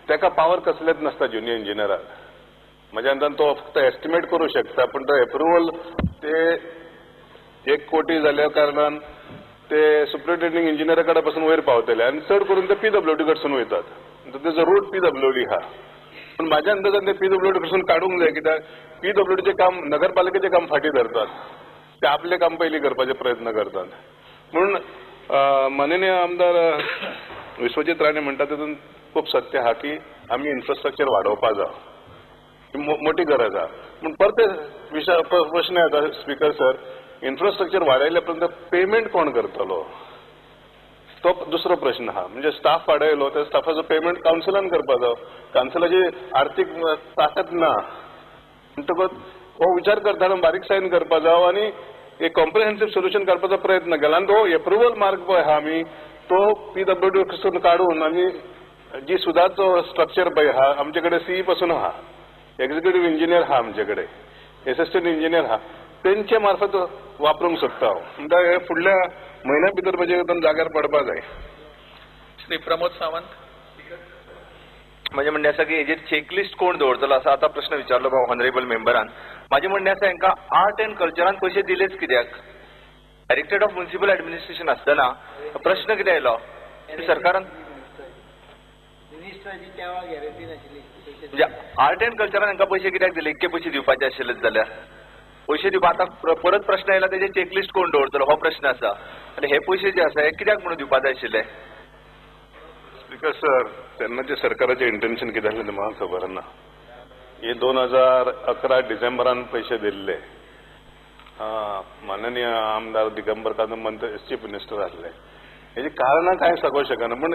ताका पावर कसलेच नासता ज्युनियर इंजिनियराक. म्हज्या अंदाजान तो फक्त एस्टिमेट करूं शकता, पूण तो एप्रुवल ते 1 कोटी जाल्या कारणान ते सुप्रिटेंडिंग इंजिनियरा कडेन पासून वयर पावतले आनी चड करून ते पीडब्ल्यूडी कडसून वयतात. तेजो रूट पीडब्ल्यूडी आहा, पूण म्हाज्या अंदाजान ते पीडब्ल्यूडी कडसून काडूंक जाय, कित्याक पीडब्ल्यूडीचें काम नगरपालिकेचें काम फाटीं धरतात, ते आपलें काम पयलीं करपाचे प्रयत्न करतात. म्हणून माननीय आमदार विश्वजीत राणे म्हणटा तितून खूब सत्य आहा की आमी इन्फ्रास्ट्रक्चर वाडोवपा जाय, मोठी गरज आहा. पूण परते विशय प्रश्न येता स्पीकर सर, इन्फ्रास्ट्रक्चर वाडयल्या पर्यंत पेमेंट कोण करतलो तो दुसरो प्रश्न आहा. म्हणजे स्टाफ वाडयलो त्या स्टाफाचो पेमेंट कावन्सिलान करपा जाय, कावन्सिलाची आर्थीक ताकद ना. म्हणटकच हो विचार करतना बारीकसायेन करपा जाय आनी एक कॉम्प्रिहेन्सीव सोल्युशन काडपाचो प्रयत्न केला. आनी तो एप्रुवल मार्ग पळय आहा आमी तो पीडब्ल्यूडी कडसून काडून आमी जी सुदाचो स्ट्रक्चर पळय आहा, आमचे कडेन सीई पासून आहा, एक्झिक्युटीव इंजिनियर आहा, आमचे कडेन एसिस्टंट इंजिनियर आहा, तेंचे मार्फत वापरूंक सोदता हांव. म्हणटा हे फुडल्या म्हयन्या भितर म्हजे जाग्यार पडपा जाय. श्री प्रमोद सावंत. म्हजें म्हणणें आसा की हेजेर चेकलिस्ट कोण दवरतलो आसा आतां प्रश्न विचारलो भाव ऑनरेबल मेंबरान. म्हाजें म्हणणें आसा हांकां आर्ट एंड कल्चरान पयशे दिलेच कित्याक? डायरेक्टरेट ऑफ म्युनिसिपल एडमिनिस्ट्रेशन आसतना प्रश्न कितें आयलो सरकारान म्हणजे आर्ट एंड कल्चरान हांकां पयशे कित्याक दिले? इतके पयशे दिवपाचे आशिल्लेच जाल्यार पयशे दिवपा आतां परत प्रश्न आयला तेजे चेकलिस्ट कोण दवरतलो हो प्रश्न आसा. आनी हे पयशे जे आसा हे कित्याक म्हणून दिवपा जाय आशिल्ले? स्पीकर सर, तेन्नाचे सरकाराचें इंटेन्शन कितें आसलें तें म्हाका खबर ना. हे 2011 डिसेंबरान पयशे दिल्ले, माननीय आमदार दिगंबर कामत मंत्री चीफ मिनिस्टर आसले. हेजी कारणां कांय सांगूंक शकना, पूण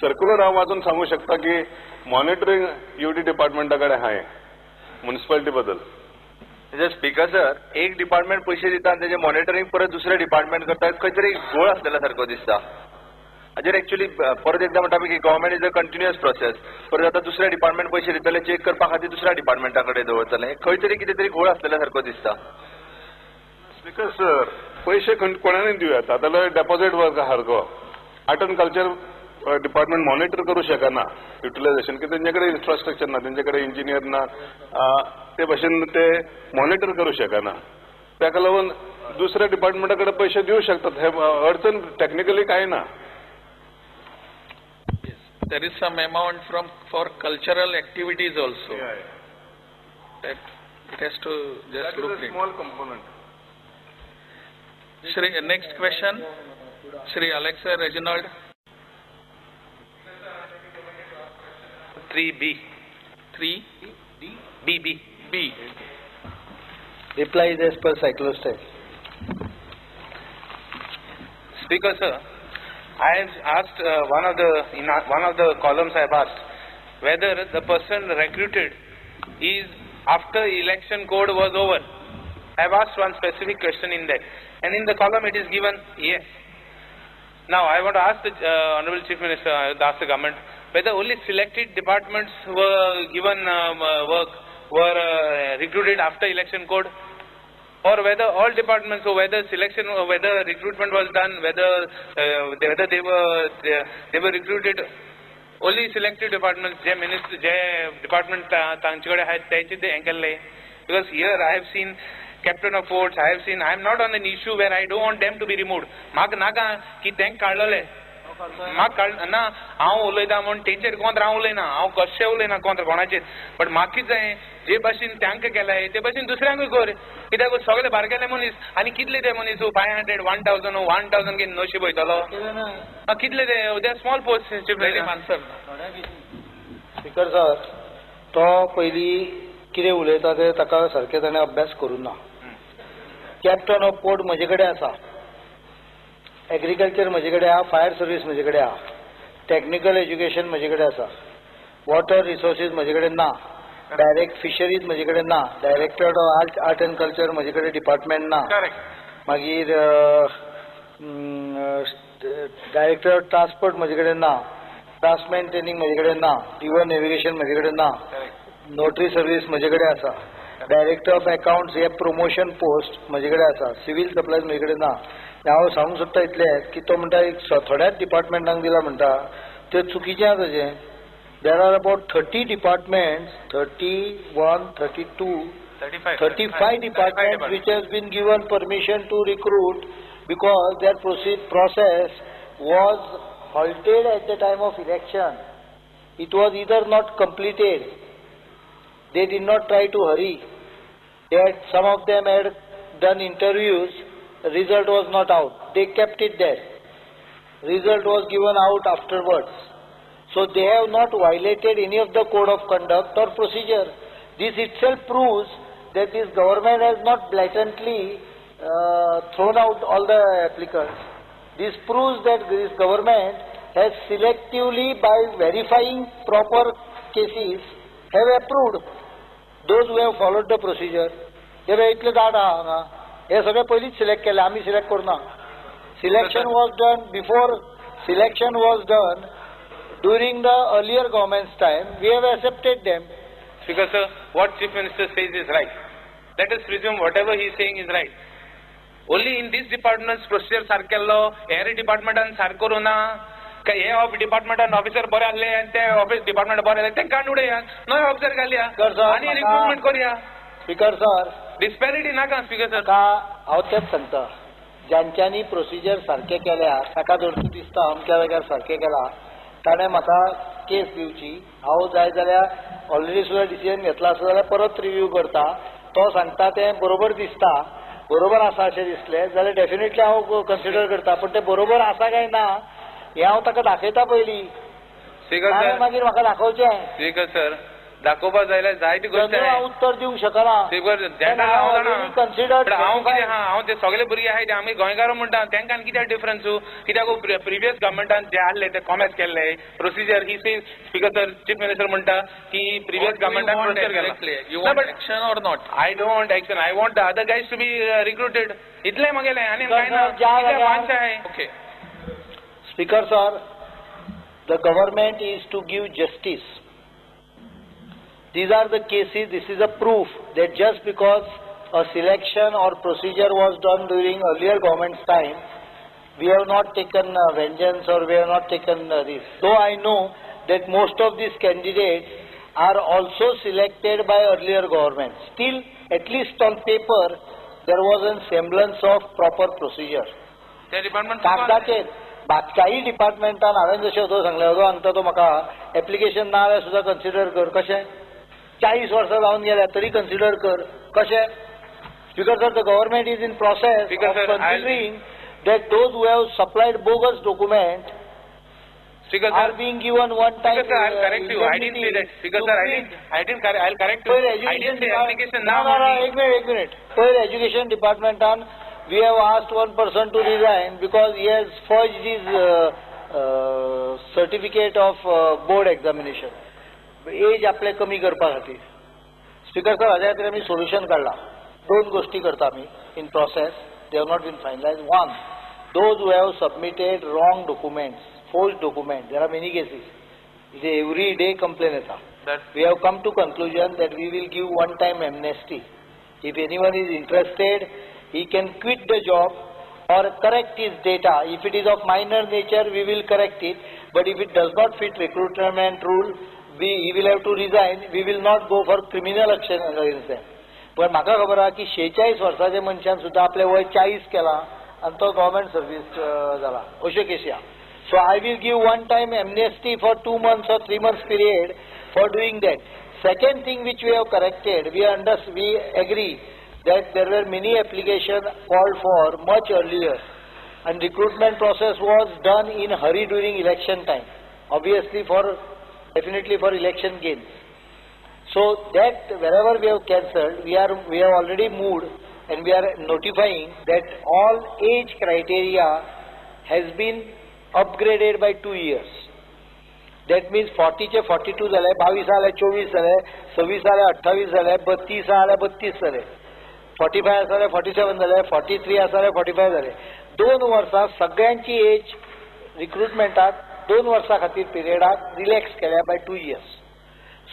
सर्कुलर हांव वाचून सांगूंक शकता की मॉनिटरींग युडी डिपार्टमेंटा कडेन आहा म्युनिसिपालिटी बद्दल. स्पीकर सर, एक डिपार्टमेंट पयशे दिता आनी तेजें मॉनिटरींग परत दुसरें डिपार्टमेंट करता, खंय तरी घोळ आसलेल्या सारको दिसता. हाजेर एक्चुअली परत एकदां म्हणटा की government is a continuous process. परत आतां दुसरें डिपार्टमेंट पयशे दितले चॅक करपा खातीर दुसऱ्या डिपार्टमेंटा कडेन दवरतले, खंय तरी कितें तरी घोळ आसलेल्या सारको दिसता. स्पीकर सर, पयशे कोणानूय दिवं येता, जाल्यार डेपॉझीट वर्क सारको art and culture department monitor करूं शकना युटिलायझेशन, की तेंचे कडेन इन्फ्रास्ट्रक्चर ना, तेंचे कडेन इंजिनियर ना, ते भशेन ते मॉनिटर करूं शकना. ताका लागून दुसऱ्या डिपार्टमेंटा कडेन पयशे दिवं शकतात, हे अडचण टॅक्निकली कांय ना. There is some amount from for cultural activities also. Yeah, yeah. That it has to just that look is a small component. Shri, next question, Shri Alexa Reginald. 3B. 3 B B B. Reply is as per cyclostyle. Speaker sir, I have asked one of the columns I have asked whether the person recruited is after election code was over. I have asked one specific question in that, and in the column it is given yes. Now I want to ask the Honorable Chief Minister, ask the government whether only selected departments were given work, were recruited after election code, or whether all departments, or whether selection, or whether recruitment was done, whether they were recruited only selected departments, J minister, J department तांचे कडेन आहात तेंचे ते हें केल्ले. Because here I have seen captain of ports, I have seen, I am not on an issue where I don't want them to be removed. म्हाका नाका की तेंक काडलेले, म्हाका ना हांव उलयता म्हूण तेंचेर कोंत्र हांव उलयना, हांव कशें उलयना कोंत्र कोणाचेर, बट म्हाका कितें जाय जे भाशेन तांकां केलाय ते भाशेन दुसऱ्यांकूय कर. कित्याक सगळे बारकेले मनीस आनी कितले ते मनीस 500 1000 1000 कितें नशीब वयतलो, कितले ते they small post. Speaker sir, तो पयलीं कितें उलयता तें ताका सारकें ताणें अभ्यास करूं ना. कॅप्टन ऑफ पोर्ट म्हजे कडेन आसा, एग्रीकल्चर म्हजे कडेन आहा, फायर सर्वीस म्हजे कडेन आहा, टॅक्निकल एज्युकेशन म्हजे कडेन आसा, वॉटर रिसोर्सीस म्हजे कडेन ना, डायरेक्ट फिशरीज म्हजे कडेन ना, director of art and culture म्हजे कडेन डिपार्टमेंट ना, मागीर डायरेक्टर ऑफ ट्रान्सपोर्ट म्हजे कडेन ना, क्राफ्ट्समॅन ट्रेनींग म्हजे कडेन ना, रिवर नेविगेशन म्हजे कडेन ना, नोटरी सर्वीस म्हजे कडेन आसा, डायरेक्टर ऑफ अकाउंट्स हे प्रमोशन पोस्ट म्हजे कडेन आसा, सिवील सप्लायज म्हजे कडेन ना. हांव सांगूंक सोदता इतलें की तो म्हणटा एक थोड्याच डिपार्टमेंटांक दिला म्हणटा, तें चुकीचें आसा. तशें There are about 30 departments, 31, 32, 35 departments which has been given permission to recruit because their process was halted at the time of election. It was either not completed, they did not try to hurry. They had, some of them had done interviews, result was not out. They kept it there. Result was given out afterwards. So they have not violated any of the code of conduct or procedure. This itself proves that this government has not blatantly thrown out all the applicants. This proves that this government has selectively, by verifying proper cases, have approved those who have followed the procedure. हे पळय इतले दाट आहा हांगा, हे सगळे पयलींच select केले, आमी सिलेक्ट करुना. Selection was done before, selection was done during the earlier government's time. We have accepted them. Speaker sir, what Chief Minister says is right. Let us presume whatever he is saying is right. Only in this department's procedure सारकें केल्लो, हेर डिपार्टमेंटान सारको करूं ना, काय हे of डिपार्टमेंटान officer बरे आहले आनी ते ऑफिस डिपार्टमेंट बरे आहले तेंकां काडून उडया, नवे ऑफिसर घालया आनी रिक्रुटमेंट करुया. स्पीकर सर, डिस्पॅरिटी नाका. स्पीकर सर, हांव तेंच सांगता, ज्यांच्यांनी प्रोसिजर सारकें केल्या ताका जर तूं दिसता अमक्या जाग्यार सारकें केला, ताणें म्हाका केस दिवची. हांव जाय जाल्यार ऑलरेडी सुद्दां डिसिजन घेतला आसत जाल्यार परत रिव्यू करता. तो सांगता तें बरोबर दिसता, बरोबर आसा अशें दिसलें जाल्यार डेफिनेटली हांव कन्सिडर करता. पूण तें बरोबर आसा काय ना हें हांव ताका दाखयता पयलीं, मागीर म्हाका दाखोवचें. स्पीकर सर, दाखोवपा जाय जाल्यार जायती गोश्ट हांव उत्तर दिवंक शकना. कन्सिडर हांव कितें आहा, हांव ते सगळे भुरगे आहाय ते आमी गोंयकार म्हणटा, तांकां कित्याक डिफरन्स? कित्याक प्रिवियस गव्हर्मेंटान जे आहले ते कॉमेस केल्ले procedure. He says, speaker sir, chief minister म्हणटा की प्रिवियस गव्हर्मेंटान प्रोसिजर केला. Action or not? I don't want action, I want the other guys to be recruited. इतलें म्हगेलें आनी कांय ना. वांच आहाय. Okay speaker sir, the government is to give justice. These are the cases, this is a proof that just because a selection or procedure was done during earlier government's time, we have not taken vengeance or we have not taken this. Though I know that most of these candidates are also selected by earlier government. Still, at least on paper, there was a semblance of proper procedure. कागदाचेर काही डिपार्टमेंटान हांवें जशें अदो सांगलें, अदो सांगता तो म्हाका application ना जाल्यार सुद्दां कन्सिडर कर. कशें 40 वर्सां जावन गेल्या तरी कन्सिडर कर कशें? Because sir, the government is in process of considering that those who have supplied bogus document are being given one time. Speaker sir, I'll correct you. I didn't say that. Speaker sir, I didn't. I'll correct you. I didn't say application now. No, एक minute, एक minute. पयर education डिपार्टमेंटान we have asked one person to resign because he has forged his certificate of board examination. Age आपले कमी करपा खातीर. Speaker sir, हाज्या खातीर आमी सोल्युशन काडला. दोन गोष्टी करता आमी in process, they have not been finalise. One, those who have submitted wrong documents, false documents, there are many cases, it is every day complain येता. We have come to conclusion that we will give one time amnesty. If anyone is interested, he can quit the job or correct his data. If it is of minor nature, we will correct it. But if it does not fit recruitment rule, he will have to resign. We will not go for criminal action against them. पण म्हाका खबर आहा की 46 वर्साच्या मनशान सुद्दां आपलें वय 40 केलां आनी तो गव्हर्मेंट सर्वीस जाला, अश्यो केसी आहा. So I will give one time amnesty for 2 months or 3 months period for doing that. Second thing which we have corrected, we agree that there were many applications called for much earlier and recruitment process was done in hurry during election time, obviously definitely for election gains. So that wherever we have cancelled, we have already moved and we are notifying that all age criteria has been upgraded by 2 years. That means 40 चे 42 जाले, 22 जाले 24 जाले, 26 जाले 28 जाले, 32 जाले 32 जाले, 45 जाले 47 जाले, 43 जाले 45 जाले. 2 वर्सां सगळ्यांची एज रिक्रुटमेंटाक 2 वर्सां खातीर पिरियडाक रिलॅक्स केल्या by 2 years.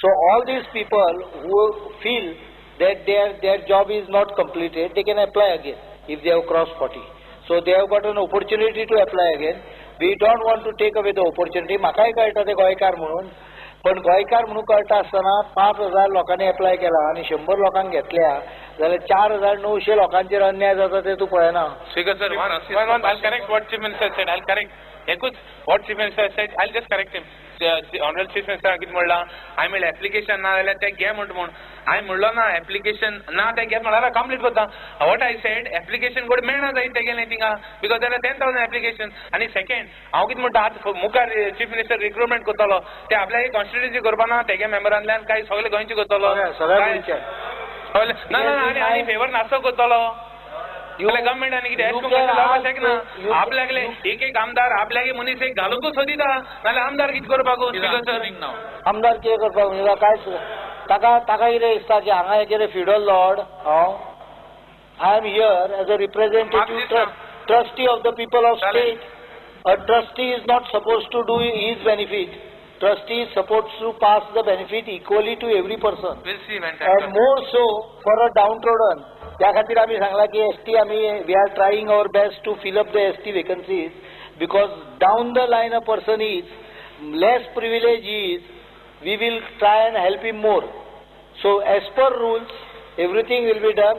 So all these people who feel that their job is not completed, they can apply again if they have crossed 40. So they have got an opportunity to apply again. We don't want to take away the opportunity. म्हाकाय कळटा ते गोंयकार म्हणून, पण गोंयकार म्हणून कळटा आसतना 5,000 लोकांनी एप्लाय केला आनी 100 लोकांक घेतल्या जाल्यार 4,900 लोकांचेर अन्याय जाता ते तूं पळयना. Speaker sir, one, I'll correct what Chief Minister said. I'll correct. एकूच what Chief Minister said, I'll just correct him. Honorable Chief Minister कितें म्हणलां, हांवें म्हणलें एप्लिकेशन ना जाल्यार तें घे म्हणटा म्हूण. हांवें म्हणलो ना एप्लिकेशन ना तें घे म्हणल्यार कंप्लीट करता. What I said, application code मेळना जायत तेगेलें थिंगा because there are 10,000 application. आनी सेकंड हांव कितें म्हणटा, आतां मुखार चीफ मिनिस्टर रिक्रुटमेंट करतलो ते आपल्याक कॉन्स्टिट्युएन्सी करपा ना तेगे मेंबरांतल्यान काय सगळे गोंयचे करतलो? ना ना, आनी आनी फेवर नासो करतलो. गव्हर्मेंट आनी कितें जावपाक शकना. आपल्याकले एक एक आमदार आपल्याक मनीस एक घालूंकच सोदिता, नाल्यार आमदार कितें करपाक? आमदार कितें करपाक म्हणजे कांयच ताका ताका कितें दिसता की हांगा कितें फ्युडल लॉर्ड हांव. I am here as a representative trustee of the people of state. A trustee is not suppose to do his benefit. Trustee is suppose to pass the benefit equally to every person, and more so for a downtrodden. त्या खातीर आमी सांगला की S T आमी we are trying our best to fill up the ST vacancies because down the line a person is less privilege is, we will try and help him more. So as per rules everything will be done.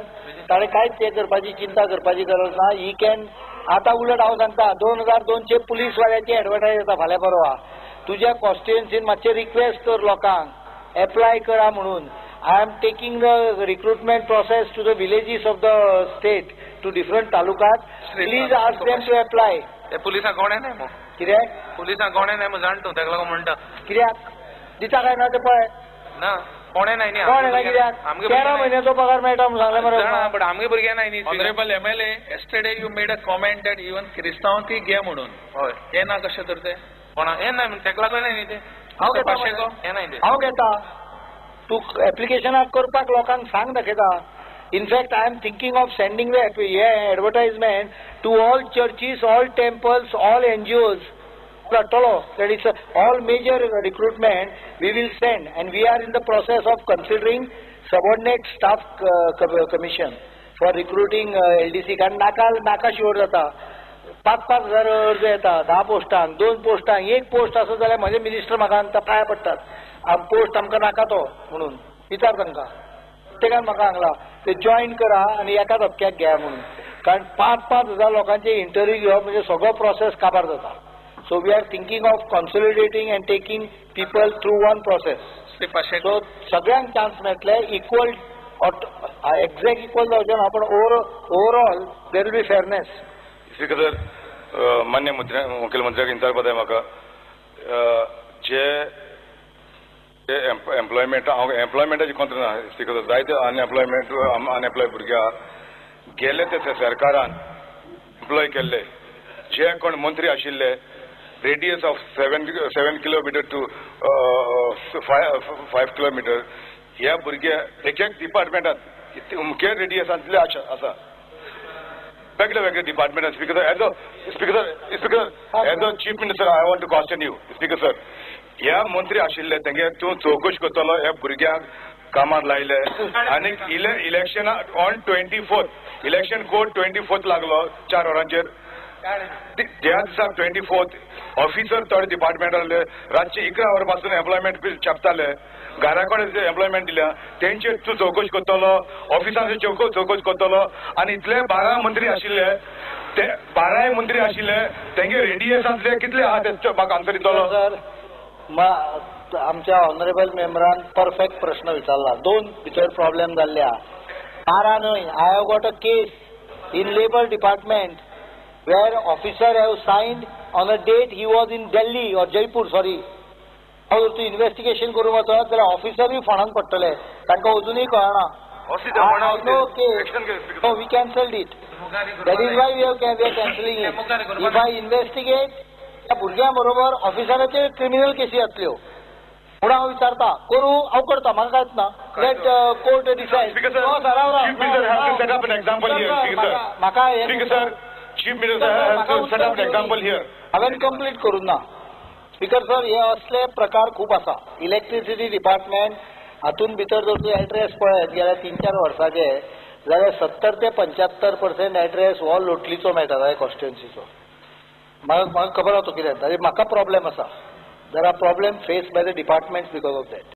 ताणें कांयच हें करपाची चिंता करपाची गरज ना. He can आतां उलट हांव सांगता 2,200 पुलीसवाल्याची एडवर्टायज येता फाल्यां परवा. तुज्या कॉन्स्टिट्युएन्सीन मातशें रिक्वेस्ट कर लोकांक एप्लाय करा म्हणून. I am taking the recruitment process to the villages of the state, to different talukas. Please ask them to apply. पुलिसां कोण येनाय मग? कित्याक पुलिसां कोण येनाय मग जाण तूं ताका लागून म्हणटा. कित्याक दिता काय ना ते पळय ना कोण येनाय न्ही. कोण येना कित्याक? 13 म्हयन्याचो पगार मेळटा म्हणून सांगलें मरे. बट आमगे भुरगे येनाय न्ही. Honourable MLA, yesterday you made a comment that even क्रिस्तांवांकय घे म्हणून. हय, येना कशें तर ते? कोणा येनाय म्हण ताका लागून येनाय न्ही ते. हांव घेता, हांव घेता. तूं एप्लिकेशनाक करपाक लोकांक सांग दाखयता. In fact I am thinking of sending the hey advertisement to all churches, all temples, all NGOs. धाडटलो that is all major recruitment we will send, and we are in the process of considering subordinate staff commission for recruiting LDC. कारण नाका नाका शिवर जाता. 5-5 हजार अर्ज येता 10 पोस्टांक, 2 पोस्टांक, 1 post आसत जाल्यार म्हजे मिनिस्टर म्हाका सांगता पांय पडटात पोस्ट आमकां नाका तो म्हणून. विचार तांकां, प्रत्येकान म्हाका सांगला ते जॉयन करा आनी एका धपक्याक घेया म्हणून. कारण 5-5 हजार लोकांचे इंटरव्यू घेवप म्हणजे सगळो प्रोसेस काबार जाता. So we are thinking of consolidating and taking people through one process. So सगळ्यांक चान्स मेळटले इक्वल, एक्झॅक्ट इक्वल जावचें ना पण overall there will be fairness. Speaker sir, मान्य मुखेलमंत्र्याक विचारपा जाय म्हाका जे एम्प्लॉयमेंट, हांव एम्प्लॉयमेंटाची कोंत्र ना स्पीकर सर, जायते अनएम्प्लॉयमेंट अनएम्प्लॉय भुरगे आहा गेले ते सरकारान एम्प्लॉय केल्ले जे कोण मंत्री आशिल्ले radius of 7 kilometre to 5 kilometre ह्या भुरगे एक एक डिपार्टमेंटात अमके रेडियसांतले आसा वेगळे वेगळे department. Speaker sir, as a speaker as a chief minister I want to question you. Speaker sir, ह्या मंत्री आशिल्ले तेंगे तूं चवकशी करतलो ह्या भुरग्यांक कामार लायले आनी इलेक्शना on 24th election code 24th लागलो 4 वरांचेर त्या दिसा 24th officer थोडे डिपार्टमेंट आहले रातचे 11 वरां पासून एम्प्लॉयमेंट छापताले, घरा कडेन एम्प्लॉयमेंट दिल्या तेंचेर तूं चवकशी करतलो, ऑफिसांचेर चवकशी करतलो. आनी इतले 12 मंत्री आशिल्ले ते 12 मंत्री आशिल्ले तेंगे रेडियसांतले कितले आहा ते म्हाका आन्सर दितलो. सर, आमच्या ऑनरेबल मेंबरान परफेक्ट प्रश्न विचारला. 2 भितर प्रॉब्लेम जाल्ले आहा. 12 न्हय, I have got a case in labour department where officer have signed on a date he was in Delhi or Jaipur, sorry. जर तूं इन्वेस्टिगेशन करूंक वचत जाल्यार ऑफिसरूय फोंडान पडटले, तांकां अजुनूय कळना. We cancelled it. That is why we are cancelling it. If I investigate त्या भुरग्यां बरोबर ऑफिसराचेर क्रिमिनल केसी जातल्यो म्हणून हांव विचारता करूं हांव करता, म्हाका कांयच ना. Let court decide. म्हाका हांवें कंप्लीट करूं ना. स्पीकर सर, हे असले प्रकार खूब आसा. इलेक्ट्रिसिटी डिपार्टमेंट हातून भितर जर तूं एड्रेस पळयत गेल्या 3-4 वर्साचे जाल्यार 70 ते 75% एड्रेस हो लोटलीचो मेळटा ताच्या कॉन्स्टिट्युएन्सीचो. म्हाका खबर आसा तो कितें, ताजे म्हाका प्रॉब्लेम आसा. There are problem face by the departments because of that.